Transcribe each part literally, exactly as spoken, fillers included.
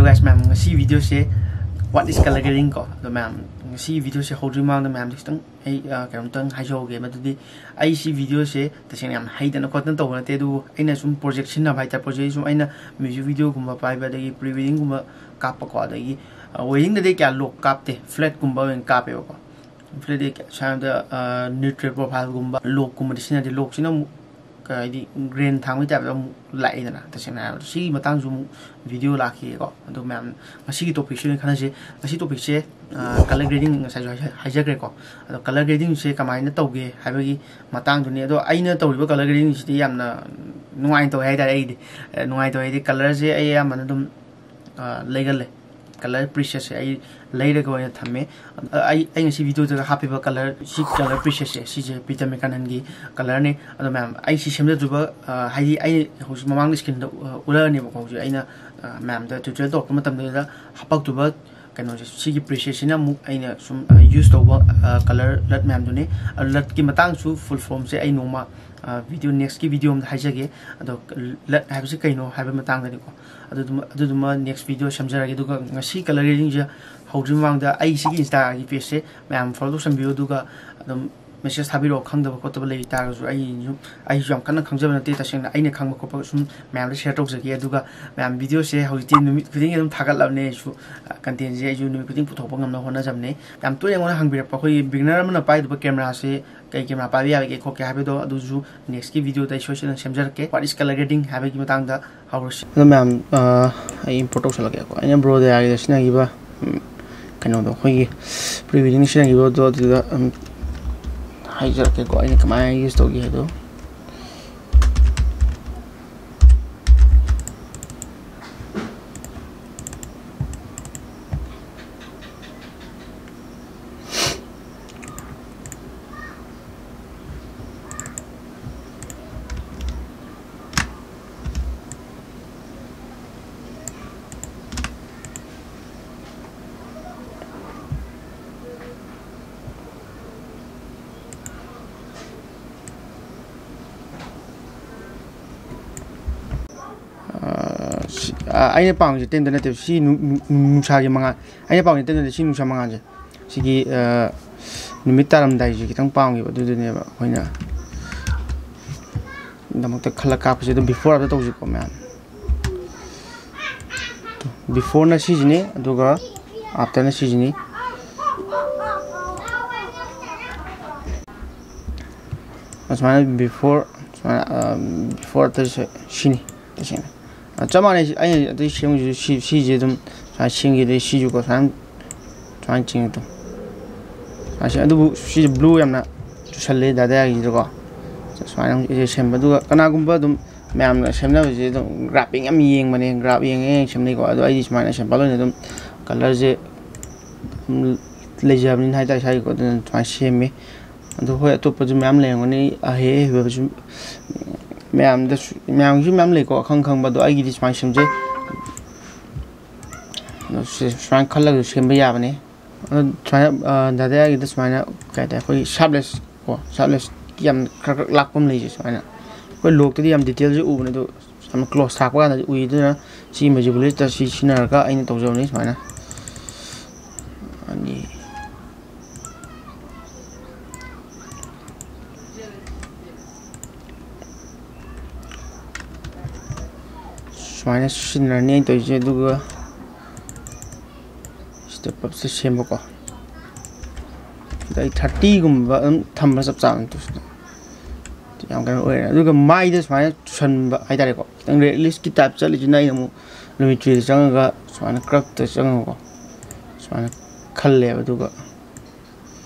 Guys, ꯃꯌꯥꯝ, ꯉꯁꯤ video say what is color grading ꯀꯣ꯫ ꯑꯗꯣ ꯃꯌꯥꯝ, ꯉꯁꯤ video ꯁꯦ ꯍꯧꯗ꯭ꯔꯤ ꯃꯃꯥꯡꯗ ꯃꯌꯥꯝꯗ ꯈꯤꯇꯪ ꯑꯩ, ꯑ, ꯀꯩꯅꯣꯝꯇꯪ ꯍꯥꯏꯖꯍꯧꯒꯦ꯫ ꯃꯗꯨꯗꯤ ꯑꯩ ꯁꯤ video ꯁꯦ ꯇꯁꯦꯡꯅ ꯌꯥꯝ ꯍꯩꯗꯅ ꯈꯣꯠꯇꯅ ꯇꯧꯕ ꯅꯠꯇꯦ, ꯑꯗꯨꯕꯨ ꯑꯩꯅ ꯁꯨꯝ project ꯁꯤꯖꯤꯟꯅꯕ ꯍꯥꯏꯇꯥꯔꯦ꯫ Project ꯁꯨꯝ ꯑꯩꯅ music video ꯒꯨꯝꯕ ꯄꯥꯏꯕ, ꯑꯗꯒꯤ pre wedding ꯒꯨꯝꯕ ꯀꯥꯞꯄꯀꯣ, ꯑꯗꯒꯤ, ꯑ, wedding ꯗꯗꯤ ꯀꯌꯥ ꯂꯣꯛ ꯀꯥꯞꯇꯦ, flat ꯀꯨꯝꯕ ꯑꯣꯏꯅ ꯀꯥꯞꯄꯦꯕꯀꯣ꯫ Flat ꯗꯤ ꯁꯥꯏꯅꯗ, ꯑ, neutral profile ꯒꯨꯝꯕ, ꯂꯣꯛ ꯀꯨꯝꯕꯗꯤ ꯁꯤꯖꯤꯟꯅꯗꯦ꯫ ꯂꯣꯛꯁꯤꯅ ꯑꯃꯨꯛ ꯀ-, ꯍꯥꯏꯗꯤ grain ꯊꯥꯡꯕꯒꯤ type ꯇ ꯑꯃꯨꯛ ꯂꯥꯛꯏꯗꯅ꯫ ꯇꯁꯦꯡꯅ ꯍꯥꯏꯔꯕꯗ ꯁꯤꯒꯤ ꯃꯇꯥꯡꯁꯨ ꯑꯃꯨꯛ video ꯂꯥꯛꯈꯤꯒꯦꯀꯣ꯫ ꯑꯗꯣ ꯃꯌꯥꯝ, ꯉꯁꯤꯒꯤ topic ꯁꯤ ꯑꯣꯏꯅ ꯈꯟꯅꯁꯦ꯫ ꯉꯁꯤ topic ꯁꯦ, ꯑ, color grading ꯉꯁꯥꯏꯁꯨ ꯍꯥꯏꯖ-, ꯍꯥꯏꯖꯈ꯭ꯔꯦꯀꯣ꯫ ꯑꯗꯣ color grading ꯁꯦ ꯀꯃꯥꯏꯅ ꯇꯧꯒꯦ ꯍꯥꯏꯕꯒꯤ ꯃꯇꯥꯡꯗꯨꯅꯤ꯫ ꯑꯗꯣ ꯑꯩꯅ ꯇꯧꯔꯤꯕ color grading ꯁꯤꯗꯤ ꯌꯥꯝꯅ ꯅꯨꯡꯉꯥꯏꯅ ꯇꯧꯋꯦ ꯍꯥꯏꯇꯥꯔꯦ꯫ ꯑꯩꯗꯤ, ꯑ, ꯅꯨꯡꯉꯥꯏꯅ ꯇꯧꯋꯦ ꯍꯥꯏꯗꯤ, color ꯁꯦ ꯑꯩ ꯑꯌꯥꯝꯕꯅ ꯑꯗꯨꯝ, ꯑ, ꯂꯩꯒꯜꯂꯦ꯫ Color preset ꯁꯦ ꯑꯩ ꯂꯩꯔꯒ ꯑꯣꯏꯅ ꯊꯝꯃꯦ꯫ ꯑ, ꯑꯩ, ꯑꯩ ꯉꯁꯤ video ꯗꯒ ꯍꯥꯞꯄꯤꯕ color, ꯁꯤ color preset ꯁꯦ, ꯁꯤꯁꯦ ꯄꯤꯇꯔ ꯃꯦꯀꯥꯅꯟꯒꯤ color ꯅꯤ꯫ ꯑꯗꯣ ꯃꯌꯥꯝ, ꯑꯩ ꯁꯤ ꯁꯦꯝꯖꯗ꯭ꯔꯤꯕ, ꯑ, ꯍꯥꯏꯗꯤ ꯑꯩ ꯍꯧꯖꯤꯛ ꯃꯃꯥꯡꯗ screen ꯗ, ꯑ, ꯎꯠꯂꯛꯑꯅꯦꯕꯀꯣ꯫ ꯍꯧꯖꯤꯛ ꯑꯩꯅ, ꯑ, ꯃꯌꯥꯝꯗ tutorial ꯇꯧꯔꯛꯄ ꯃꯇꯝꯗꯨꯗ ꯍꯥꯄꯛꯇꯨꯕ ꯀꯩꯅꯣꯁꯦ, ꯁꯤꯒꯤ preset ꯁꯤꯅ ꯑꯃꯨꯛ ꯑꯩꯅ ꯁꯨꯝ, ꯑ, use ꯇꯧꯕ, ꯑ, color ꯂꯠ ꯃꯌꯥꯝꯗꯨꯅꯤ꯫ ꯑ, ꯂꯠꯀꯤ ꯃꯇꯥꯡꯁꯨ full form ꯁꯦ ꯑꯩ ꯅꯣꯡꯃ, ꯑ, video, next ꯀꯤ video ꯑꯝꯗ ꯍꯥꯏꯖꯒꯦ꯫ ꯑꯗꯣ ꯂꯠ ꯍꯥꯏꯕꯁꯤ ꯀꯩꯅꯣ ꯍꯥꯏꯕ ꯃꯇꯥꯡꯗꯅꯤꯀꯣ꯫ ꯑꯗꯨꯗꯨꯃ, ꯑꯗꯨꯗꯨꯃ next video ꯁꯦꯝꯖꯔꯒꯦ꯫ ꯑꯗꯨꯒ ꯉꯁꯤ color grading ꯁꯦ ꯍꯧꯗ꯭ꯔꯤ ꯃꯃꯥꯡꯗ ꯑꯩ ꯁꯤꯒꯤ Insta ꯒꯤ page ꯁꯦ ꯃꯌꯥꯝ follow ꯇꯧꯁꯟꯕꯤꯌꯨ꯫ ꯑꯗꯨꯒ ꯑꯗꯨꯝ message ꯊꯥꯕꯤꯔꯛꯑꯣ, ꯈꯪꯗꯕ ꯈꯣꯠꯇꯕ ꯂꯩ ꯇꯥꯔꯒꯁꯨ꯫ ꯑꯩꯁꯨ, ꯑꯩꯁꯨ ꯌꯥꯝ ꯀꯟꯅ ꯈꯪꯖꯕ ꯅꯠꯇꯦ, ꯇꯁꯦꯡꯅ ꯑꯩꯅ ꯈꯪꯕ ꯈꯣꯠꯄ ꯁꯨꯝ ꯃꯌꯥꯝꯗ share ꯇꯧꯖꯒꯦ꯫ ꯑꯗꯨꯒ ꯃꯌꯥꯝ, video ꯁꯦ ꯍꯧꯖꯤꯛꯇꯤ ꯅꯨꯃꯤꯠ ꯈꯨꯗꯤꯡꯒꯤ ꯑꯗꯨꯝ ꯊꯥꯒꯠꯂꯕꯅꯦ꯫ ꯑꯩꯁꯨ, ꯑ, content ꯁꯦ ꯑꯩꯁꯨ ꯅꯨꯃꯤꯠ ꯈꯨꯗꯤꯡ ꯄꯨꯊꯣꯛꯄ ꯉꯝꯅꯕ ꯍꯣꯠꯅꯖꯕꯅꯦ꯫ ꯌꯥꯝ ꯇꯣꯏꯅ ꯑꯩꯉꯣꯟꯗ ꯍꯪꯕꯤꯔꯛꯄ, ꯑꯩꯈꯣꯏꯒꯤ beginner ꯑꯃꯅ ꯄꯥꯏꯗꯕ camera ꯁꯦ ꯀꯩ camera ꯄꯥꯏꯕ ꯌꯥꯕꯒꯦ ꯈꯣꯠꯀꯦ ꯍꯥꯏꯕꯗꯣ, ꯑꯗꯨꯁꯨ next ꯀꯤ video ꯗ ꯑꯩ ꯁꯣꯏꯗꯅ ꯁꯦꯝꯖꯔꯛꯀꯦ꯫ What is color grading ꯍꯥꯏꯕꯒꯤ ꯃꯇꯥꯡꯗ ꯍꯧꯔꯁꯤ꯫ ꯑꯗꯣ ꯃꯌꯥꯝ, ꯑ, ꯑꯩ import ꯇꯧꯁꯜꯂꯛꯀꯦꯀꯣ꯫ ꯑꯩꯅ Brodia ꯒꯤꯗ ꯁꯤꯖꯤꯟꯅꯈꯤꯕ, ꯎꯝ, ꯀꯩꯅꯣꯗꯣ, ꯑꯩꯈꯣꯏꯒꯤ pre wedding ꯁꯤꯖꯤꯟꯅꯈꯤꯕꯗꯣ, ꯑꯗꯨꯗ, ꯎꯝ, ꯍꯥꯏꯖꯔꯛꯀꯦꯀꯣ, ꯑꯩꯅ ꯀꯃꯥꯏꯅ use ꯇꯧꯒꯦ ꯍꯥꯏꯗꯣ꯫ ꯁꯤ, ꯑ, ꯑꯩꯅ ꯄꯥꯝꯃꯤꯁꯦ ꯇꯦꯟꯗ ꯅꯠꯇꯦꯕ, ꯁꯤ ꯅꯨ-, ꯅꯨ-, ꯅꯨꯡꯁꯥꯒꯤ ꯃꯉꯥꯜ, ꯑꯩꯅ ꯄꯥꯝꯃꯤꯁꯦ ꯇꯦꯟꯗ ꯅꯠꯇꯦ, ꯁꯤ ꯅꯨꯡꯁꯥ ꯃꯉꯥꯜꯁꯦ, ꯁꯤꯒꯤ, ꯑ, ꯅꯨꯃꯤꯠ ꯇꯥꯔꯝꯗꯥꯏꯁꯦ ꯈꯤꯇꯪ ꯄꯥꯝꯈꯤꯕ, ꯑꯗꯨꯗꯨꯅꯦꯕ ꯑꯩꯈꯣꯏꯅ ꯗꯃꯛꯇ ꯈꯜꯂ ꯀꯥꯞꯄꯁꯦ꯫ ꯑꯗꯨꯝ before after ꯇꯧꯁꯤꯀꯣ ꯃꯌꯥꯝ꯫ Beforeꯅ ꯁꯤꯁꯤꯅꯤ, ꯑꯗꯨꯒ afterꯅ ꯁꯤꯁꯤꯅꯤ꯫ ꯑꯁꯨꯃꯥꯏꯅ before, ꯁꯨꯃꯥꯏꯅ, ꯑ, before after ꯁꯤꯅꯤ ꯇꯁꯦꯡꯅ꯫ ꯑ, ꯆꯞ ꯃꯥꯟꯅꯩ꯫ ꯑꯩꯅ ꯑꯇꯩ ꯁꯦꯝꯈꯤꯕꯁꯨ ꯁꯤ-, ꯁꯤꯁꯦ ꯑꯗꯨꯝ ꯁꯨꯃꯥꯏꯅ ꯁꯦꯝꯈꯤꯗꯦ꯫ ꯁꯤꯁꯨꯀꯣ ꯁꯨꯃꯥꯏꯅ, ꯁꯨꯃꯥꯏꯅ ꯆꯤꯡꯉꯛꯇꯣ꯫ ꯁꯨꯃꯥꯏꯅ ꯁꯦꯝ-, ꯑꯗꯨꯕꯨ ꯁꯤꯁꯦ blue ꯌꯥꯝꯅ ꯆꯨꯁꯜꯂꯦ ꯗꯥꯗꯥꯒꯤꯁꯤꯗꯀꯣ꯫ ꯁꯨꯃꯥꯏꯅ ꯑꯃꯨꯛ ꯏꯁꯦ ꯁꯦꯝꯕ꯫ ꯑꯗꯨꯒ ꯀꯅꯥꯒꯨꯝꯕ ꯑꯗꯨꯝ ꯃꯌꯥꯝꯅ ꯁꯦꯝꯅꯕꯁꯦ ꯑꯗꯨꯝ graphic ꯌꯥꯝ ꯌꯦꯡꯕꯅꯦ, graph ꯌꯦꯡꯉꯦ ꯁꯦꯝꯅꯩꯀꯣ꯫ ꯑꯗꯣ ꯑꯩꯗꯤ ꯁꯨꯃꯥꯏꯅ simple ꯑꯣꯏꯅ ꯑꯗꯨꯝ colourꯁꯦ ꯑꯗꯨꯝ ꯂꯩꯖꯕꯅꯤꯅ ꯍꯥꯏꯇꯥꯔꯦ ꯏꯁꯥꯒꯤꯀꯣ꯫ ꯑꯗꯨꯅ ꯁꯨꯃꯥꯏꯅ ꯁꯦꯝꯃꯦ꯫ ꯑꯗꯣ ꯍꯣꯏ, ꯑꯇꯣꯞꯄꯁꯨ ꯃꯌꯥꯝ ꯂꯩꯔꯝꯒꯅꯤ, ꯑꯍꯩ ꯑꯍꯩꯕꯁꯨ ꯃꯌꯥꯝꯗꯁꯨ, ꯃꯌꯥꯝꯒꯤꯁꯨ ꯃꯌꯥꯝ ꯂꯩꯀꯣ, ꯑꯈꯪ ꯈꯪꯕ꯫ ꯑꯗꯣ ꯑꯩꯒꯤꯗꯤ ꯁꯨꯃꯥꯏꯅ ꯁꯦꯝꯖꯩ꯫ ꯑꯗꯣ ꯁꯤ ꯁꯨꯃꯥꯏꯅ ꯈꯜꯂꯒꯁꯨ ꯁꯦꯝꯕ ꯌꯥꯕꯅꯤ꯫ ꯑꯗꯣ ꯁꯨꯃꯥꯏꯅ, ꯑ, ꯗꯥꯗꯥꯒꯤꯗ ꯁꯨꯃꯥꯏꯅ, ꯀꯩ ꯍꯥꯏꯇꯥꯔꯦ, ꯑꯩꯈꯣꯏꯒꯤ sharpness ꯀꯣ, sharpnessꯀꯤ ꯌꯥꯝ ꯈꯔ ꯈꯔ ꯂꯥꯛꯄ ꯑꯃ ꯂꯩꯁꯦ ꯁꯨꯃꯥꯏꯅ꯫ ꯑꯩꯈꯣꯏ logꯇꯗꯤ ꯌꯥꯝ detailꯁꯦ ꯎꯕꯅꯦ, ꯑꯗꯣ ꯌꯥꯝ close ꯊꯥꯛꯄ ꯀꯥꯟꯗꯗꯤ ꯎꯏ꯫ ꯑꯗꯨꯅ ꯁꯤ Magic Bulletꯇ ꯁꯤ ꯁꯤꯖꯤꯟꯅꯔꯒ ꯑꯩꯅ ꯇꯧꯖꯕꯅꯤ ꯁꯨꯃꯥꯏꯅ꯫ ꯑꯅꯤ꯫ ꯁꯨꯃꯥꯏꯅ ꯁꯤꯖꯤꯟꯅꯔꯅꯤ ꯑꯩꯅ ꯇꯧꯔꯤꯁꯦ, ꯑꯗꯨꯒ step upꯁꯦ ꯁꯦꯝꯕꯀꯣ꯫ ꯑꯗ ꯑꯩ thirtyꯒꯨꯝꯕ ꯑꯗꯨꯝ ꯊꯝꯕ ꯆꯞ ꯆꯥꯕꯅꯤ꯫ ꯇꯨ ꯌꯥꯝ ꯀꯩꯅꯣ ꯑꯣꯏꯔꯦ꯫ ꯑꯗꯨꯒ ꯃꯥꯏꯗ ꯁꯨꯃꯥꯏꯅ ꯆꯨꯁꯟꯕ ꯍꯥꯏꯇꯥꯔꯦꯀꯣ, ꯈꯤꯇꯪ realistꯀꯤ type ꯆꯠꯂꯤꯁꯤꯅ ꯑꯩꯅ ꯑꯃꯨꯛ Lumetreꯗ ꯆꯪꯉꯒ ꯁꯨꯃꯥꯏꯅ curveꯇ ꯆꯪꯉꯒꯀꯣ, ꯁꯨꯃꯥꯏꯅ ꯈꯜꯂꯦꯕ꯫ ꯑꯗꯨꯒ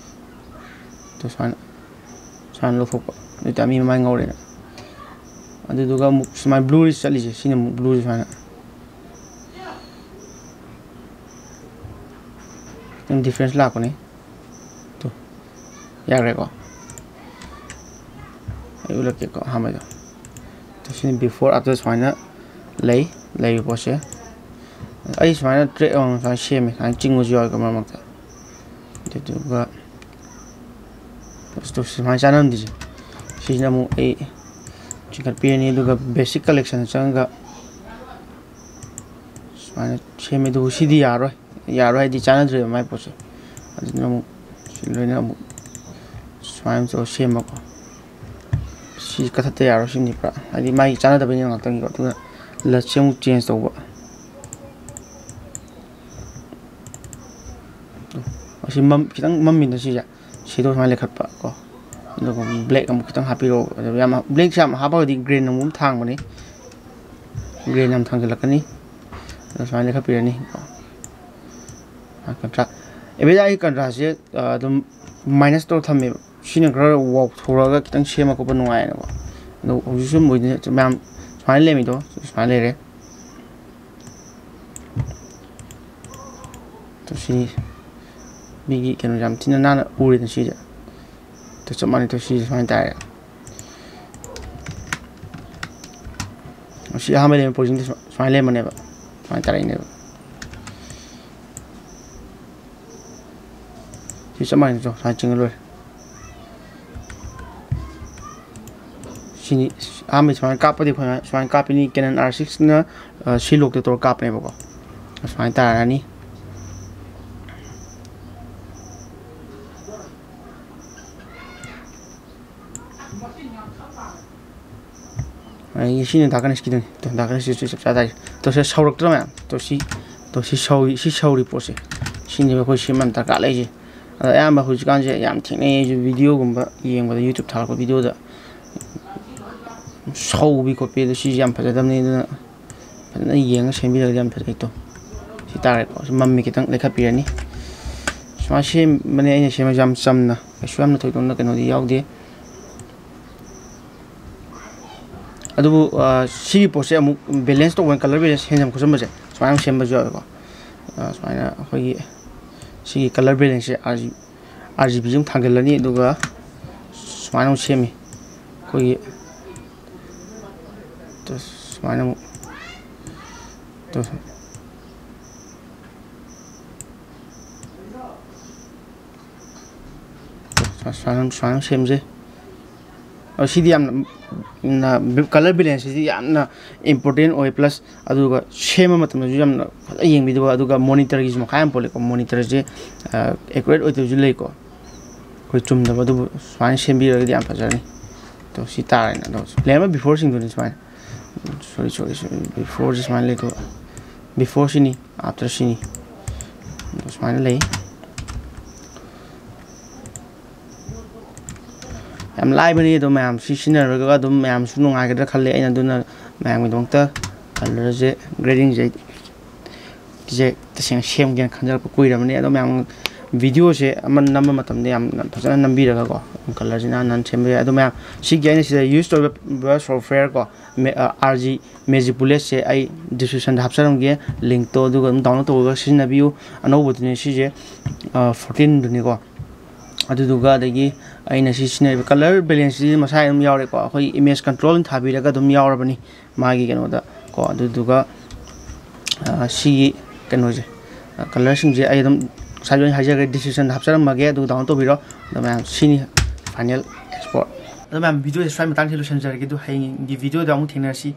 ꯑꯗꯣ ꯁꯨꯃꯥꯏꯅ, ꯁꯨꯃꯥꯏꯅ ꯂꯧꯊꯣꯛꯄ, ꯑꯗꯨ ꯑꯣꯏꯇꯥꯔꯗꯤ ꯃꯤ ꯃꯃꯥꯏ ꯉꯧꯔꯦꯅ꯫ ꯑꯗꯨꯗꯨꯒ ꯑꯃꯨꯛ ꯁꯨꯃꯥꯏꯅ blueꯁꯤ ꯆꯠꯂꯤꯁꯦ, ꯁꯤꯅ ꯑꯃꯨꯛ blueꯁꯦ ꯁꯨꯃꯥꯏꯅ ꯈꯤꯇꯪ difference ꯂꯥꯛꯄꯅꯦ꯫ ꯇꯨ, ꯌꯥꯈ꯭ꯔꯦꯀꯣ꯫ ꯑꯩ ꯎꯠꯂꯛꯀꯦꯀꯣ ꯑꯍꯥꯟꯕꯗ꯫ ꯇꯨ, ꯁꯤꯅ before after ꯁꯨꯃꯥꯏꯅ ꯂꯩ, ꯂꯩꯔꯤꯕ ꯄꯣꯠꯁꯦ꯫ ꯑꯩ ꯁꯨꯃꯥꯏꯅ track ꯑꯃ ꯁꯨꯃꯥꯏꯅ ꯁꯦꯝꯃꯦ, ꯁꯨꯃꯥꯏꯅ ꯆꯤꯡꯕꯁꯨ ꯌꯥꯎꯋꯦꯀꯣ ꯃꯔꯛ ꯃꯔꯛꯇ꯫ ꯑꯗꯨꯗꯨꯒ ꯑꯁ, ꯇꯨ ꯁꯨꯃꯥꯏꯅ ꯆꯥꯟꯅꯔꯝꯗ꯭ꯔꯤꯁꯦ꯫ ꯁꯤꯁꯤꯅ ꯑꯃꯨꯛ ꯑꯩ ꯆꯤꯡꯈꯠꯄꯤꯔꯅꯤ, ꯑꯗꯨꯒ basic collectionꯗ ꯆꯪꯉꯒ ꯁꯨꯃꯥꯏꯅ ꯁꯦꯝꯃꯦ꯫ ꯑꯗꯨꯕꯨ ꯁꯤꯗꯤ ꯌꯥꯔꯣꯏ, ꯌꯥꯔꯣꯏ ꯍꯥꯏꯗꯤ ꯆꯥꯟꯅꯗ꯭ꯔꯦꯕ ꯃꯥꯏ ꯄꯣꯠꯁꯦ꯫ ꯑꯗꯨꯅ ꯑꯃꯨꯛ ꯁꯤ ꯂꯣꯏꯅ ꯑꯃꯨꯛ ꯁꯨꯃꯥꯏꯅ ꯑꯃꯨꯛ ꯇꯧꯔ ꯁꯦꯝꯕꯀꯣ꯫ ꯁꯤ ꯀꯛꯊꯠꯇ ꯌꯥꯔꯣꯏ, ꯁꯤꯅꯤ ꯄꯨꯔꯥ, ꯍꯥꯏꯗꯤ ꯃꯥꯒꯤ ꯆꯥꯟꯅꯗꯕꯅꯤꯅ ꯉꯥꯛꯇꯪꯒꯤꯀꯣ꯫ ꯑꯗꯨꯒ ꯂꯠꯁꯦ ꯑꯃꯨꯛ ꯆꯦꯟꯖ ꯇꯧꯕ꯫ ꯃꯁꯤ ꯃꯝ-, ꯈꯤꯇꯪ ꯃꯝꯃꯤꯅ ꯁꯤꯁꯦ꯫ ꯁꯤꯗꯣ ꯁꯨꯃꯥꯏꯅ ꯂꯩꯈꯠꯄ ꯀꯣ꯫ ꯑꯗꯨꯒ ꯕ꯭ꯂꯦꯛ ꯑꯃꯨꯛ ꯈꯤꯇꯪ ꯍꯥꯞꯄꯤꯔꯛꯑꯣ꯫ ꯑꯗꯨ ꯌꯥꯝ, ꯕ꯭ꯂꯦꯛꯁꯦ ꯌꯥꯝ ꯍꯥꯞꯄꯒꯗꯤ ꯒ꯭ꯔꯦꯟ ꯑꯃꯨꯛ ꯊꯥꯡꯕꯅꯤ꯫ ꯒ꯭ꯔꯦꯟ ꯌꯥꯝ ꯊꯥꯡꯖꯤꯜꯂꯛꯀꯅꯤ꯫ ꯑꯗꯣ ꯁꯨꯃꯥꯏꯅ ꯂꯩꯈꯠꯄꯤꯔꯅꯤ ꯀꯣ꯫ ꯀꯟꯇ꯭ꯔꯥ-, ꯑꯦꯕꯦꯗꯥꯒꯤ ꯀꯟꯇ꯭ꯔꯥꯁꯦ, ꯑ, ꯑꯗꯨꯝ ꯃꯥꯏꯅꯁ ꯇꯧꯔ ꯊꯝꯃꯦꯕ꯫ ꯁꯤꯅ ꯈꯔ ꯋꯥꯎꯊꯣꯔꯛꯑꯒ ꯈꯤꯇꯪ ꯁꯦꯝꯕ ꯈꯣꯠꯄ ꯅꯨꯡꯉꯥꯏꯌꯦꯅꯀꯣ꯫ ꯑꯗꯣ ꯍꯧꯖꯤꯛꯁꯨ ꯑꯗꯨꯝ ꯑꯣꯏꯗꯣꯏꯅꯦ꯫ ꯃꯌꯥꯝ ꯁꯨꯃꯥꯏꯅ ꯂꯩꯔꯝꯃꯤꯗꯣ, ꯁꯨꯃꯥꯏꯅ ꯂꯩꯔꯦ꯫ ꯑꯗꯣ ꯁꯤ ꯃꯤꯒꯤ ꯀꯩꯅꯣ ꯌꯥꯝ ꯊꯤꯅ ꯅꯥꯟꯅ ꯎꯔꯦꯗꯅ ꯁꯤꯁꯦ꯫ ꯑꯗꯣ ꯆꯞ ꯃꯥꯟꯅꯩ꯫ ꯑꯗꯣ ꯁꯤꯁꯦ ꯁꯨꯃꯥꯏꯅ ꯇꯥꯔꯦ꯫ ꯁꯤ ꯑꯍꯥꯟꯕ ꯂꯩꯔꯝꯕ ꯄꯣꯖꯤꯁꯟꯗ ꯁꯨꯃꯥꯏꯅ ꯂꯩꯔꯝꯕꯅꯦꯕ꯫ ꯁꯨꯃꯥꯏꯅ ꯇꯥꯔꯛꯏꯅꯦꯕ꯫ ꯁꯤ ꯆꯞ ꯃꯥꯟꯅꯩ, ꯁꯨꯃꯥꯏꯅ ꯆꯤꯡꯉ ꯂꯣꯏꯔꯦ꯫ ꯁꯤꯅꯤ ꯑꯍꯥꯟꯕ ꯁꯨꯃꯥꯏꯅ ꯀꯥꯞꯄꯗꯤ ꯑꯩꯈꯣꯏꯅ ꯁꯨꯃꯥꯏꯅ ꯀꯥꯞꯄꯤꯅꯤ꯫ Canon R six ꯅ, ꯑ, ꯁꯤ ꯂꯣꯛꯇ ꯇꯧꯔ ꯀꯥꯞꯄꯅꯦꯕꯀꯣ꯫ ꯁꯨꯃꯥꯏꯅ ꯇꯥꯔꯛꯑꯅꯤ꯫ ꯑꯩ ꯁꯤꯅ ꯗꯥꯔꯛꯅꯦꯁꯀꯤꯗꯨꯅꯤ꯫ ꯇꯣ, ꯗꯥꯔꯛꯅꯦꯁꯀꯤꯁꯨ ꯆꯞ ꯆꯥ ꯇꯥꯔꯦ꯫ ꯇꯣ, ꯁꯤ ꯁꯧꯔꯛꯇ꯭ꯔꯣ ꯃꯌꯥꯝ? ꯇꯣ, ꯁꯤ, ꯇꯣ, ꯁꯤ ꯁꯧꯔꯤ, ꯁꯤ ꯁꯧꯔꯤ ꯄꯣꯠꯁꯦ꯫ ꯁꯤꯅꯦꯕ ꯑꯩꯈꯣꯏ ꯁꯦꯝꯕ ꯌꯥꯝ ꯗꯔꯀꯥꯔ ꯂꯩꯔꯤꯁꯦ꯫ ꯑꯗꯣ ꯑꯌꯥꯝꯕ ꯍꯧꯖꯤꯛꯀꯥꯟꯁꯦ ꯌꯥꯝ ꯊꯦꯡꯅꯩ꯫ ꯑꯩꯁꯨ ꯚꯤꯗꯤꯑꯣꯒꯨꯝꯕ ꯌꯦꯡꯕꯗ, YouTube ꯊꯥꯒꯠꯂꯛꯄ ꯚꯤꯗꯤꯑꯣꯗ ꯁꯧꯕꯤ ꯈꯣꯠꯄꯤ, ꯑꯗꯣ ꯁꯤꯁꯦ ꯌꯥꯝ ꯐꯖꯗꯕꯅꯤ꯫ ꯑꯗꯨꯅ ꯐꯖꯅ ꯌꯦꯡꯉ ꯁꯦꯝꯕꯤꯔꯒꯗꯤ ꯌꯥꯝ ꯐꯖꯩ꯫ ꯇꯣ, ꯁꯤ ꯇꯥꯔꯦꯀꯣ꯫ ꯁꯤ ꯃꯝꯃꯤ, ꯈꯤꯇꯪ ꯂꯩꯈꯠꯄꯤꯔꯅꯤ꯫ ꯁꯨꯃꯥꯏꯅ ꯁꯦꯝꯕꯅꯦ ꯑꯩꯅ ꯁꯦꯝꯕꯁꯦ, ꯌꯥꯝ ꯆꯝꯅ, ꯀꯩꯁꯨ ꯌꯥꯝꯅ ꯊꯣꯏꯗꯣꯛꯅ ꯀꯩꯅꯣꯗꯤ ꯌꯥꯎꯗꯦ꯫ ꯑꯗꯨꯕꯨ, ꯑ, ꯁꯤꯒꯤ ꯄꯣꯠꯁꯦ ꯑꯃꯨꯛ ꯕꯦꯂꯦꯟꯁ ꯇꯧꯕ ꯑꯣꯏꯅ, ꯀꯂꯔ ꯕꯦꯂꯦꯟꯁ ꯍꯦꯟꯖꯟ ꯈꯣꯠꯆꯟꯕꯁꯦ ꯁꯨꯃꯥꯏꯅ ꯑꯃꯨꯛ ꯁꯦꯝꯕꯁꯨ ꯌꯥꯎꯋꯦꯀꯣ꯫ ꯑ, ꯁꯨꯃꯥꯏꯅ ꯑꯩꯈꯣꯏꯒꯤ ꯁꯤꯒꯤ ꯀꯂꯔ ꯕꯦꯂꯦꯟꯁꯁꯦ, R G B, R G ꯕꯤꯁꯦ ꯑꯃꯨꯛ ꯊꯥꯡꯒꯠꯂꯅꯤ, ꯑꯗꯨꯒ ꯁꯨꯃꯥꯏꯅ ꯑꯃꯨꯛ ꯁꯦꯝꯃꯤ꯫ ꯑꯩꯈꯣꯏꯒꯤ ꯇ-, ꯁꯨꯃꯥꯏꯅ ꯑꯃꯨꯛ ꯇ-, ꯁꯨꯃꯥꯏꯅ, ꯁꯨꯃꯥꯏꯅ ꯁꯦꯝꯖꯩ꯫ ꯑꯗꯣ ꯁꯤꯗꯤ ꯌꯥꯝꯅ color balance ꯁꯤꯗꯤ ꯌꯥꯝꯅ important ꯑꯣꯏ, plus ꯑꯗꯨꯒ ꯁꯦꯝꯕ ꯃꯇꯝꯗꯁꯨ ꯌꯥꯝꯅ ꯐꯖꯅ ꯌꯦꯡꯕꯤꯗꯕ꯫ ꯑꯗꯨꯒ monitor ꯒꯤꯁꯨ ꯃꯈꯥ ꯌꯥꯝ ꯄꯣꯜꯂꯦꯀꯣ, monitor ꯁꯦ accurate ꯑꯣꯏꯗꯕꯁꯨ ꯂꯩꯀꯣ꯫ ꯑꯩꯈꯣꯏ ꯆꯨꯝꯗꯕ ꯑꯗꯨꯕꯨ ꯁꯨꯃꯥꯏꯅ ꯁꯦꯝꯕꯤꯔꯒꯗꯤ ꯌꯥꯝ ꯐꯖꯔꯅꯤ꯫ ꯑꯗꯣ ꯁꯤ ꯇꯥꯔꯦꯅ, ꯑꯗꯣ ꯂꯩꯔꯝꯕ before ꯁꯤꯡꯗꯨꯅꯤ ꯁꯨꯃꯥꯏꯅ, sorry sorry sorry, before ꯁꯤ ꯁꯨꯃꯥꯏꯅ ꯂꯩꯊꯣꯛ, before ꯁꯤꯅꯤ, after ꯁꯤꯅꯤ, ꯑꯗꯣ ꯁꯨꯃꯥꯏꯅ ꯂꯩ꯫ ꯌꯥꯝ ꯂꯥꯏꯕꯅꯤ, ꯑꯗꯣ ꯃꯌꯥꯝ ꯁꯤ ꯁꯤꯖꯤꯟꯅꯔꯒ ꯑꯗꯨꯝ ꯃꯌꯥꯝꯁꯨ ꯅꯨꯡꯉꯥꯏꯒꯗ꯭ꯔꯥ ꯈꯜꯂꯦ꯫ ꯑꯩꯅ ꯑꯗꯨꯅ ꯃꯌꯥꯝꯒꯤꯗꯃꯛꯇ color ꯁꯦ, grading ꯁꯦ, ꯁꯦ ꯇꯁꯦꯡꯅ ꯁꯦꯝꯒꯦꯅ ꯈꯟꯖꯔꯛꯄ ꯀꯨꯏꯔꯕꯅꯤ꯫ ꯑꯗꯣ ꯃꯌꯥꯝ video ꯁꯦ ꯑꯃ ꯅꯝꯕ ꯃꯇꯝꯗ ꯌꯥꯝ ꯐꯖꯅ ꯅꯝꯕꯤꯔꯒꯀꯣ, color ꯁꯤ ꯅꯥꯟ ꯅꯥꯟ ꯁꯦꯝꯕ ꯌꯥꯏ꯫ ꯑꯗꯣ ꯃꯌꯥꯝ ꯁꯤꯒꯤ ꯑꯩꯅ ꯁꯤꯗ use ꯇꯧꯔꯤꯕ software ꯀꯣ, ꯃꯦ-, ꯑ, R G Magic Bullet ꯁꯦ ꯑꯩ description ꯗ ꯍꯥꯞꯆꯔꯝꯒꯦ link ꯇꯣ, ꯑꯗꯨꯒ ꯑꯗꯨꯝ download ꯇꯧꯔꯒ ꯁꯤꯖꯤꯟꯅꯕꯤꯌꯨ꯫ ꯑꯅꯧꯕꯗꯨꯅꯤ ꯁꯤꯁꯦ, ꯑ, fourteen ꯗꯨꯅꯤꯀꯣ꯫ ꯑꯗꯨꯗꯨꯒ ꯑꯗꯒꯤ ꯑꯩꯅ ꯁꯤ ꯁꯤꯖꯤꯟꯅꯔꯤꯕ color balance ꯁꯤꯗꯤ ꯃꯁꯥꯒꯤ ꯑꯗꯨꯝ ꯌꯥꯎꯔꯦꯀꯣ, ꯑꯩꯈꯣꯏ image control ꯊꯥꯕꯤꯔꯒ ꯑꯗꯨꯝ ꯌꯥꯎꯔꯕꯅꯤ ꯃꯥꯒꯤ ꯀꯩꯅꯣꯗ ꯀꯣ꯫ ꯑꯗꯨꯗꯨꯒ, ꯑ, ꯁꯤꯒꯤ ꯀꯩꯅꯣꯁꯦ, ꯑ, color ꯁꯤꯡꯁꯦ ꯑꯩ ꯑꯗꯨꯝ ꯉꯁꯥꯏ ꯂꯣꯏꯅ ꯍꯥꯏꯖꯈ꯭ꯔꯦ, description ꯗ ꯍꯥꯞꯆꯔꯝꯃꯒꯦ, ꯑꯗꯨꯒ download ꯇꯧꯕꯤꯔꯣ꯫ ꯑꯗꯣ ꯃꯌꯥꯝ, ꯁꯤꯅꯤ final export꯫ ꯑꯗꯣ ꯃꯌꯥꯝ, video ꯁꯦ ꯁ꯭ꯋꯥꯏ ꯃꯇꯥꯡꯁꯤꯗ ꯂꯣꯏꯁꯤꯟꯖꯔꯒꯦ꯫ ꯑꯗꯨ ꯍꯌꯦꯡꯒꯤ video ꯗ ꯑꯃꯨꯛ ꯊꯦꯡꯅꯔꯁꯤ꯫